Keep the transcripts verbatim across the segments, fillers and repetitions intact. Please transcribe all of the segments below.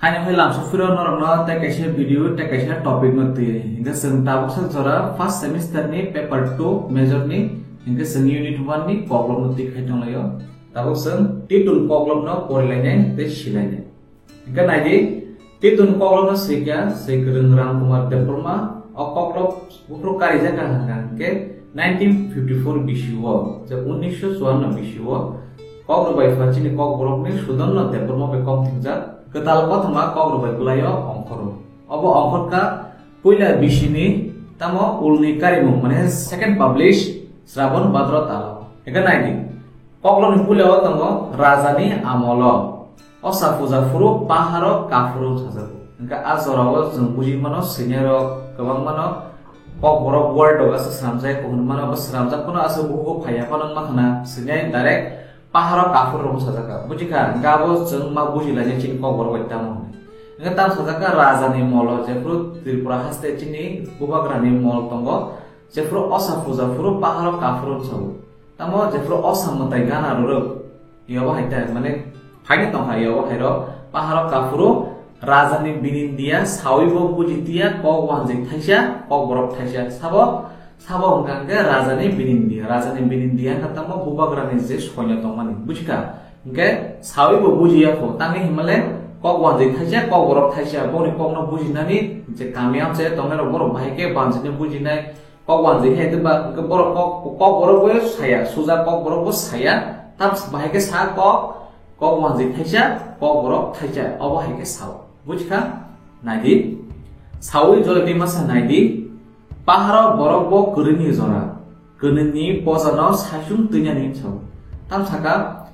Ani hoi lamsa phiro norokno tei kaisa video tei kaisa topic no twi. Hinkhe chwng tabuk sak jora first semester ni paper two major ni, hinkhe chwng unit one ni koklop no twi khai tonglaio. Tabuk chwng titun koklop no porilainai tei silainai. Hinkhe naidi, titun koklop no swikha, swi kwrwng Ram Kumar Debbarma, o koklop buphuru karijakha hwnkha hinkhe nineteen fifty-four B C o, je unnisho chuanno B C o, Kokrobai pha chini Kokborok ni Sudanno Debbarma bai kom thingjak, kwtal kothoma Kokrobai bwlaio ongkhoro. Obo ongkhorkha puila B C ni tamo ulni karimung, mane second publish Sraban Bhadra talo. Hinkhe naidi, koklopni puila o tongo Rajani Amolo. Osa puja phuru paharo kaphuru sajago. Hinkhe a jorao chwng buji mano, senior rok kwbang mano, Kokborok word rok asa swnamjak, kuhun mano bo swnamjak phano asa bukugo phaiya phano wngma khna, senior direct paharo kaphuru rok sajak kha. Buji kha, hinkhe abo chwng ma buji lainai chini Kokborok bai tamo hwnwi. Hinkhe tamo sajak kha Rajani Molo, jephuru Tripura haste chini Bubagrani mol tongo, jephuru osa puja phuru paharo kaphuru sago. Tamo jephuru osa mwtai gana rwrwk, yobo hai ta, mane, phaikhe tongkha, yobo hai rok, paharo kaphuru, Rajani Binindia, sawi bo buji tiya, kok wanjwi thaisa, Kokborok thaisa. Sabo, sabo hwnkha hwnkhe Rajani Binindia, Rajani Binindia hwnkha tamo Bubagrani je soino tongmani, bujikha? Hwnkhe sawi bo bujiya kho, tangwi himale kok wanjwi thaisa, Kokborok thaisa, boni kokno bujinani je kami amchai tongnai rok borok bahai khe banjini bujinai, Kok wanjwi khe hwnkhe ba, hwnkhe borok kok, Kokborok bo saya, suja Kokborok bo saya, tam bahai khe sa kok, kok wanjwi thaisa, Kokborok thaisa, obo hai khe sao. Bujikha? Naidi. Sawi jole twi masa naidi. Paharo borok bo kwrwini jora. Kwrwini pojano saichung twinani sao. Tam saka,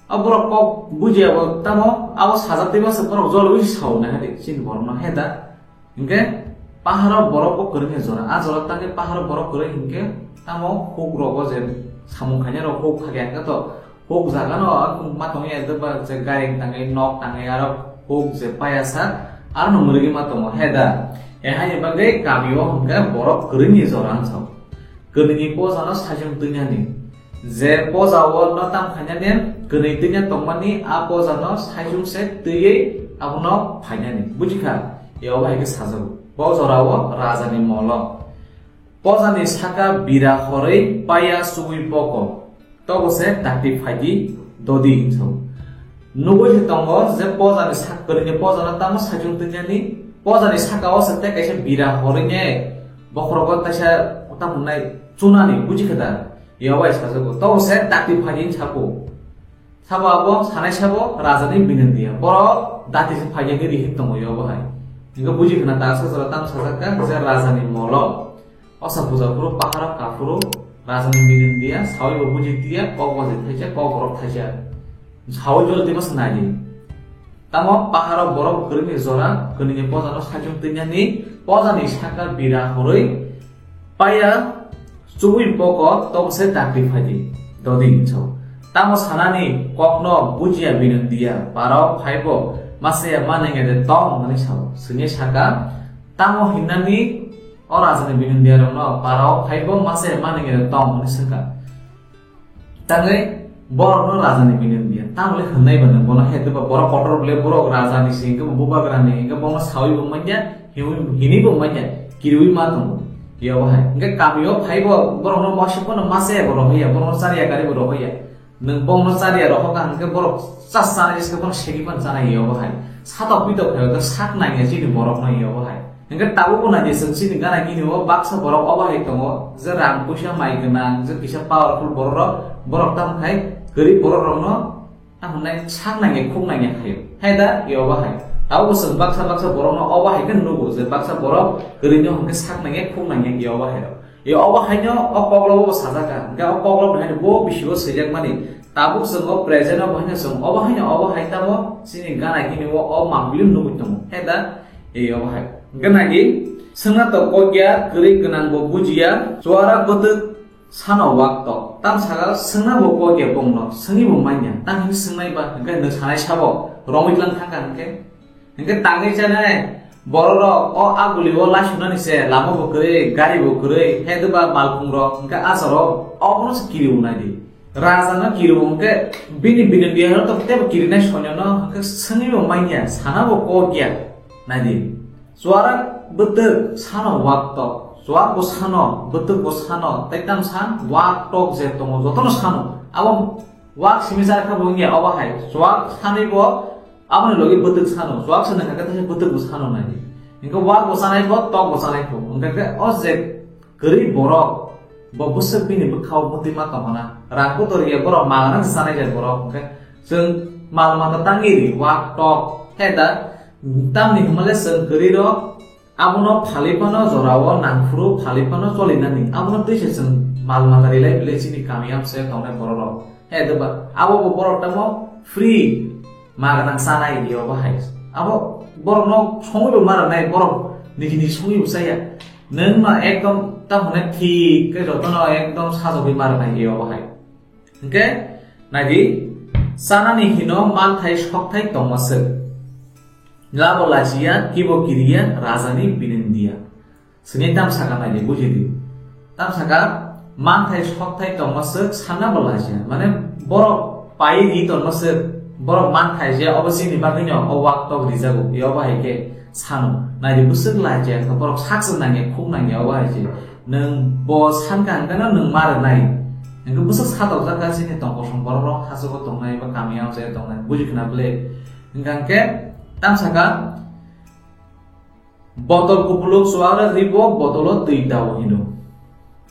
a borok kok bujiya bo tamo, abo sajak twi masa borok jole wi sao na hadi, chini borok no heda. Hinkhe paharo borok bo kwrwngni jora. A jora tangwi paharo borok kwrwi hinkhe tamo huk rogo je samung khainai rok huk khakya hinkhe to huk jaga no ma tongya je ba je gari tangwi nok tangwi aro huk je paya sa aro no mwrwgwi ma tongo he da. He haini bagwi kami o hinkhe borok kwrwngni jora wngkha. Kwrwini pojano saichung twinani. Je pojao no tam khainani, kwrwi twinya tongmani a pojano saichung se twiwi abono phainani. Bujikha? Eo bai khe sajago. Bo jorao rajani molo. Pojani saka bira horwi paya chubui poko. Tobo se dakti phaidi dodi hinwi sao. Nugwi se tongo je pojani sak-, kwrwini pojano tamo saichung twinyani, pojani sakao se tei kaisa bira horwi ne bokhorogo taisa tamo nai chunani, bujikha da? Eo bai sajago. Tobo se dakti phaidi hinwi sako. Sabo abo sanai sabo rajani binandiya. Borok dati se phaidi hinwi rihik tongo eo bahai. Hinkhe buji khna ta sa jora tamo sajak kha je rajani molo. Osa puja phuru paharo kaphuru rajani binandiya, sawi bo buji tiya, kok bo je thaisa, kok borok thaisa. Sawi jol timo sanai di. Tamo paharo borok kwrwini jora, kwrwini pojano saichung twinyani, pojani saka bira horwi, paya chubui poko tobose dakti phaidi, dodi hinwi sao. Tamo sanani kokno bujiya binandiya, parao phaibo masaya manenge de tong hwnwi sao. Swngwi saka, tamo hinnani o rajani binandiya rokno parao phaibo masaya manenge de tong hwnwi swngkha. Tangwi borokno rajani binandiya. Tamole hwnnai bano bono he tuba borok kotor bole borok rajani se hinkhe bo bubagrani hinkhe bono sawi bo manya, hiwi-, hini bo manya, kiriwi ma tongo. Yo bahai. Hinkhe kamio phaibo borokno mosok bono mase bo rohya, borokno chariya gari bo rohya. Nwng bongno chariya rohokha hinkhe borok chas chanai se bono segi pan chanai yo bahai. Satok pitok khayo to sak nangya chini borokno yo bahai. Hinkhe tabukbo naidi chwng chini gana gini o baksa borok obo hai tongo, je rang puisa mai gwnang, je kisa powerful borok rok, borok tamo khai kwrwi borok rokno tamo nai sak nangya khuk nangya khaio. Hai da, eo bahai. Tabukbo chwng baksa baksa borokno obo hai khe nugo je baksa borok kwrwino hinkhe sak nangya khuk nangya eo bahai rok. Eo obo haino o koklobo bo sajak kha. Hinkhe o koklob ni haino bo bisio swijak mani. Tabuk chwng o present o bo haino chwng obo haino obo hai tamo chini gana gini o, o mangpili nugui tongo. Hai da? Ei obo hai. Gana di, swngna to kokya, kwrwi gwnang bo bujiya, chuara bwtwk sano wak tok. Tam saka swngna bo kokya bongno, swngwi bo manya. Tam hinwi swngnai ba, hinkhe nwng sanai sabo, romwi tlang thangkha hinkhe. Hinkhe tangwi chanai, borok rok o aguli o laisunani se, lama bo kwrwi, gari bo kwrwi, he doba malkhung rok, hinkhe asaro, obono se kiri unai di. Raja no kiri hwnkhe bini bini biya no tebo kirinai soino no hwnkhe swngwi bo manya, sana bo kok ya. Naidi. Chuarak bwtwk sano wak tok. Chuak bo sano, bwtwk bo sano, tei tam san wak tok je tongo jotono sano. Abo wak simi char kha bo wngya obo hai. Chuak sanwi bo aboni logi bwtwk sano. Chuak sano hwnkhe tei bwtwk bo sano naidi. Hwnkhe wak bo chanai bo, tok bo chanai bo. Hwnkhe khe o je kwrwi borok bo bwswk bini bwkhao mwtwi ma tongmana. Rang kotor ya borok mal rang chanai je borok. Hwnkhe chwng mal mata tangwi ri wak tok. He da tamni hwnmale chwng kwrwi rok abono phalwi phano jorao nangphuru phalwi phano cholinani. Abono twi se chwng mal mata rilai bilai chini kami amse tongnai borok rok. He da ba abo bo borok tamo free. Ma gwnang chanai ri obo hai. Abo borok no songwi bo ma rwnai, borok niji niji songwi bo chaya. Nwng no ekdom ta hwnai thik khe joto no ekdom sajagwi ma rwnai ri obo hai. Hwnkhe naidi chanani hino manthai sokthai tongma swk. Labo lachiya, kibo kiriya, rajani binindiya. Sini tam saka naidi, bujidi. Tam saka manthai sokthai tongma swk sanna bo lachiya. Mane borok pai di tongma swk, borok manthai je obo chini bagwi no o wak tok rijago, e obo hai khe sano. Naidi bwswk lachiya khe borok saksa nangya, khuk nangya obo hai se. Nwng bo sanka hwnkhe no nwng ma rwnai. Hwnkhe bwswk satok jaka chini tong kosong borok rok hachugo tongnai ba kami amchai tongnai. Buji khna ble. Hwnkhe tam saka Botol kupulung chuwara ribo botolo twi tao hino.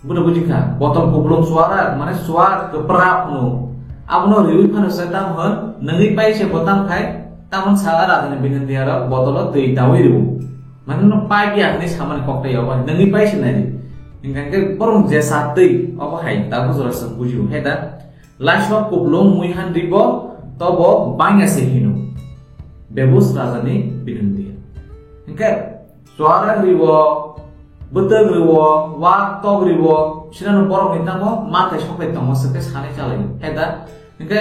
Buno buji kha, botol kupulung chuwara, mane chuwa kwprap hino. Abono riwi phano se tam hwn, nangwi pai se bo tam khai, tamon sala rajani binandiya ro botolo twi tawi ribo. Mane no pai biya hwnwi samani kok tei obo, nangwi pai se nai. Hingkha khe borong jesa twi, obo hai, tabuk jora se bujio, he da? Laisok kupulung muihan ribo tobo bangya se hino. Bebus rajani binandiya. Hingkhe chuwara ribo, bwtwk ribo, wak tok ribo, sinano borokni tamo mathai soklai tongo se khe sanai chalai. He da? Hingkhe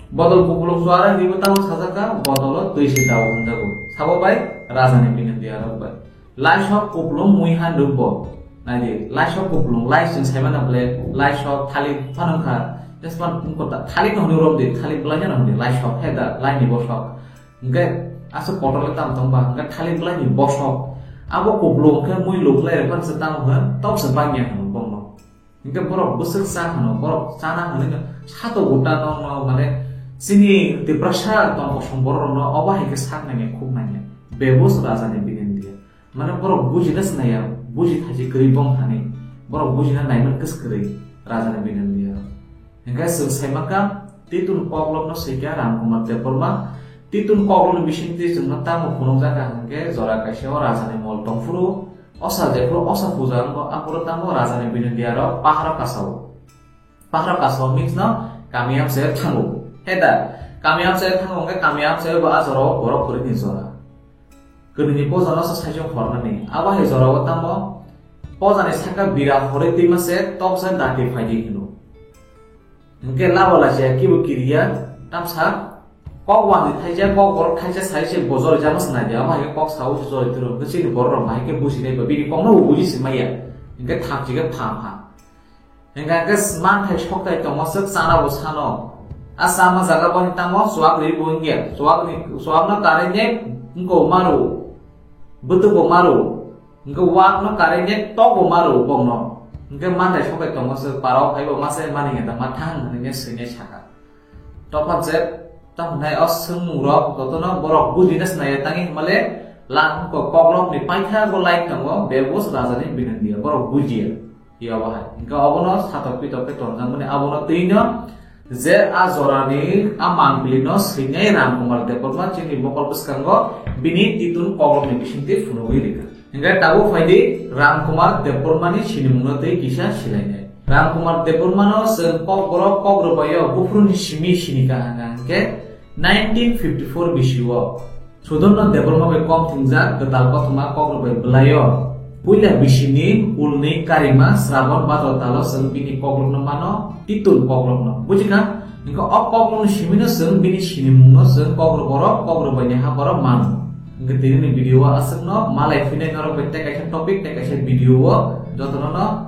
bodol kupulung chuwara ribo tamo sajak kha, bodolo twi se dao hwnjago. Sabo bai rajani binandiya rok bai. Laisok kupulung muihan rwkbo. Naidi, laisok kupulung, lai chwng saimano ble, laisok thalik phano wngkha. Jespan wngkha ta-, thalik no hwnwi romdi, thalik bwlaino hwnwi, laisok, he da, laini bosok. Hingkhe, aswk kotor le tamo tongba, hingkhe thalik bwlaini bosok. Abo kupulung khe mui luklai rwkha hwnse tamo hwn, tokse bangya hwno bongno. Hingkhe borok bwswk cha hwno, borok chana hwnwi no sato gota no, no, mane, chini Tiprasa tong kosong borok rokno obo hai khe sak nangya, khuk nangya. Bebos rajani binandiya. Mane borok bujina se naiya, buji thaisi kwrwi bong thani. Borok bujina naiman kwswk kwrwi rajani binandiya. Hingkhe chwng saimankha, Titun koklopno swikha Ramkumar Debbarma. Titun koklopni bisingtwi chwngno tamo phunukjakha hwnkhe jora kaisa o rajani mol tongphuru, osa jephuru osa puja wngkha, aphuru tamo rajani binandiya rok paharo kasao. Pahra kasao mix no kami amchai thango. He da, kami amchai thango hwnkhe kami amchai bo a jorao borok kwrwini jora. Kwrwini poja no sa saichung hornani. Abo hai jorao tamo pojani saka bira horwi twima se toksa dati phaidi hino. Hwnkhe labo lachiya kibo kiriya tamsa kok wani thaija, kok borok thaisa sai se bo jorwi jama se naiya. Abo hai khe kok sao se jorwi turo. Hwnkhe chini borok rok bahai khe buji nai ba bini kok no bo buji se maya. Hwnkhe thamchi khe pham ha. Hingkha khe manthai sokthai tongma swk chana bo sano. A chama jaga bo hintango chuwak ri bo wngya. Chuwak ni, chuwak no karwi ne wngko maro. Bwtwk bo maro. Hingkhe wak no karwi ne tok bo maro bong no. Hingkhe manthai sokthai tongma swk parao phai bo masa mani hinta ma thang hinwi ne swinai saka. Topha je, tamo nai o swngmung rok jotono borok bujina se naiya tangi himale lang ko koklop ni paitha go lai tongo, bebos rajani binandiya, borok bujiya. Yobo hai. Hingke obono satok pitok khe tonjakmani abono twi no je a jorani a mangpili no swinai Ramkumar Debbarma chini mokol bwskango bini titun koklopni bisingtwi phunugwi rikha. Hingke tabuk phaidi Ramkumar Debbarmani sinimungno tei kisa silainai. Ramkumar Debbarmano chwng Kokborok Kokrwbaio buphuruni simi sinikha hwnka hwnkhe nineteen fifty-four bisio Sudonna Debbarma bai kok thingjak kwtal kothoma Kokrwbai bwlaio puila bisini ulni karima Srabon Bhadra talo chwng bini kokrokno mano, Titun kokrokno. Bujikha? Hingke o kokrokni simino chwng bini sinimungno chwng Kokrwborok Kokrwbaini ha borok mano. Hingke tinini video o aswkno malai phinai norok bai tei kaisa topic tei kaisa video o jotono no